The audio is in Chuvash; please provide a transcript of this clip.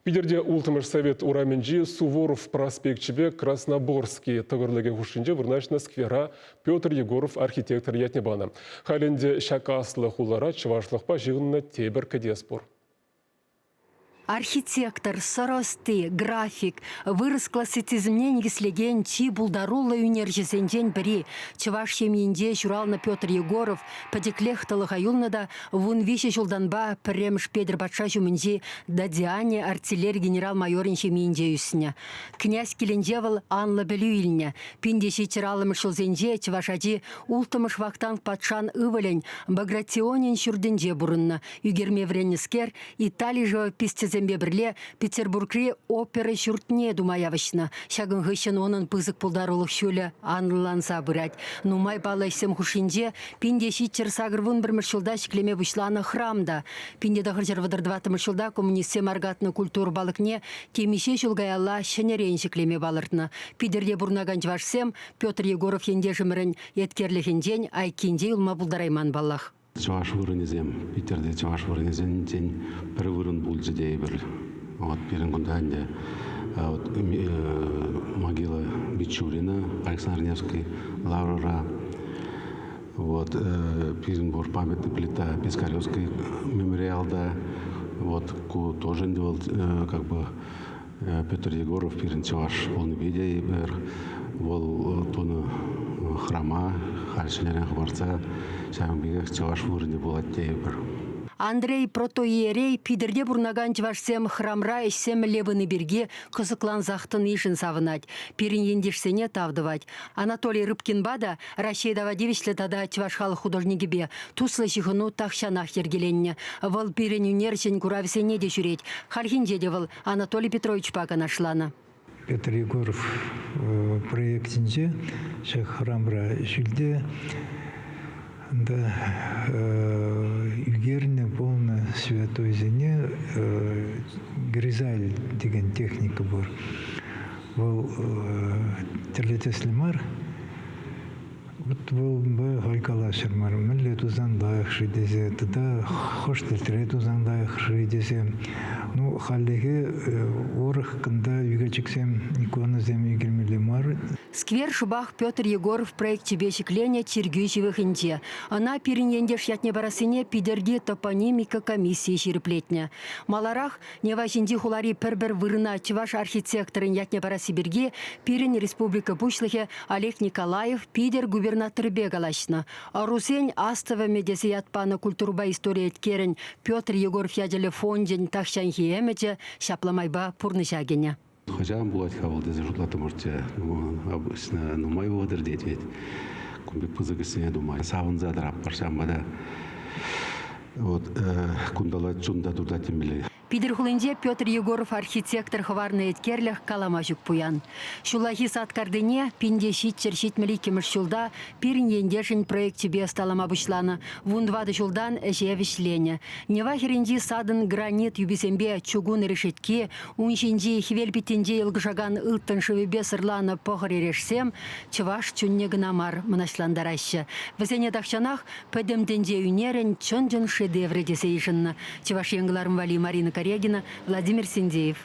Питӗрте Улттӑмӗш Совет урамӗнчи Суворов проспекчӗпе Красноборски тӑкӑрлӑкӗ хушшинче вырнаҫнӑ сквера Петр Егоров архитектор ятне панӑ. Халь ӗнтӗ ҫак аслӑ хулара чӑвашлӑхпа ҫыхӑннӑ тепӗр кӗтес пур. Архитектор, сӑрӑ ӑсти, график, вырӑс классицизмне никӗслекен чи пултаруллӑ ӳнерҫӗсенчен пӗри, чӑваш ҫемйинче ҫуралнӑ Петр Егоров пӗчӗклех тӑлӑха юлнӑ та 13 ҫултанпа пӗрремӗш Петӗр патша ҫумӗнчи Дадиани артиллери генерал-майорӗн ҫемйинче ӳснӗ. Князь килӗнче вӑл анлӑ пӗлӳ илнӗ. 1750 ҫулсенче чӑваш ачи улттӑмӗш Вахтанг патшан ывӑлӗн Багратионин ҫуртӗнче пурӑннӑ. Ӳкерме вӗреннӗскер Итали живописцӗсемпе пӗрле Петербургри опера ҫуртне тума явӑҫнӑ. Ҫакӑн хыҫҫӑн унӑн пысӑк пултарулӑх ҫулӗ анлӑланса пырать. Нумай паллӑ ӗҫсем хушшинче 1781 ҫулта ҫӗклеме пуҫланӑ храм та. 1934 ҫулта коммунистсем аркатнӑ культура палӑкне темиҫе ҫул каялла ҫӗнӗрен ҫӗклеме палӑртнӑ. Питӗрте пурӑнакан чӑвашсем Петр Егоров ентешӗмӗрӗн еткерлӗхӗнчен айккинче юлма пултарайман паллах. Чӑваш вырӑнӗсем, Питӗрте чӑваш вырӑнӗсенчен пӗр вырӑн пулчӗ тейӗпӗр. Вот пирӗн кунта ӗнтӗ вот, могила Бичурина, Александр Невский лаврӑра. Вот, пирӗн пур памятный плита Пискаревский мемориалта. Вот, ку тоже ӗнтӗ вӑл как бы Петр Егоров пирӗн чӑваш пулнипе те эпир вӑл тунӑ храма халь ҫӗнӗрен хӑпартса ҫавӑн пекех чӑваш вырӑнӗ пулать тейӗпӗр. Андрей протоиерей Питӗрте пурӑнакан чӑвашсем храмра ӗҫсем мӗнле пыни пирки кӑсӑклансах тӑнишӗн савӑнать, пирӗн ентешсене тав тӑвать. Анатолий Рыбкинпа та Раҫҫей тава тивӗҫлӗ тата чӑваш халӑх художникӗпе туслӑ ҫыхӑну тахҫанах йӗркеленнӗ. Вӑл пирӗн ӳнерҫӗн куравӗсене те ҫӳрет. Хальхинче те вӑл Анатолий Петровичпа канашланӑ. Петр Егоров проектӗнче ҫак храмра ҫӳлте да ӳкернӗ пулнӑ святойсене гризайль текен техника пур. Вӑл тӗрлӗ тӗслӗ мар. Вот вӑл хӑй калаҫӑр мар, мӗнле тусан лайӑх-ши тесе, тата хӑш тӗлре тусан лайӑх-ши тесе. Ну, хальлӗхе урӑх кунта ӳкерчӗксем, иконӑсем ӳкермелле мар. Сквер шӑпах Петр Егоров проекчӗпе ҫӗкленӗ чиркӳ ҫывӑхӗнче. Ӑна пирӗн ентеш ятне парассине Питӗрти топонимика комиссийӗ ҫирӗплетнӗ. Маларах Нева ҫинчи хулари пӗр-пӗр вырӑна чӑваш архитекторӗн ятне парасси пирки пирӗн республика Пуҫлӑхӗ Олег Николаев Питӗр губернаторӗпе калаҫнӑ. Ӑрусен астӑвӑмӗ тесе ят панӑ культурӑпа истори еткерӗн Петр Егоров ячӗллӗ фончӗн тахҫанхи ӗмӗчӗ ҫапла майпа пурнӑҫа кӗнӗ. Хӑҫан пулать-ха вӑл тесе шутлаттӑмӑрччӗ. Обычно нумай вӑхӑт иртет вӗт. Кун пек пысӑк ӗҫсене тума савӑнса тӑратпӑр ҫавӑнпа та. Вот кунталла чун та туртать темелле. Питӗр хулинче Петр Егоров архитектор хӑварнӑ еткерлӗх калама ҫук пуян. Ҫуллахи сад картине 1772 ҫулта пирӗн ентешӗн проекчӗпе ӑсталама пуҫланӑ. 14 ҫултан ӗҫе вӗҫленӗ. Нева хӗрринчи садӑн гранит юписемпе чукун решетки, ун ҫинчи хӗвел питтинче йӑлкӑшакан ылтӑн шывӗпе сӑрланӑ пӑхӑр эрешсем чӑваш чунне кӑна мар мӑнаҫлантараҫҫӗ. Вӗсене тахҫанах пӗтӗм тӗнче ӳнерӗн чӑн-чӑн шедеврӗ тесе йышӑннӑ. Чӑваш Ен кӑларӑм валли Марина Карягина, Владимир Синдеев.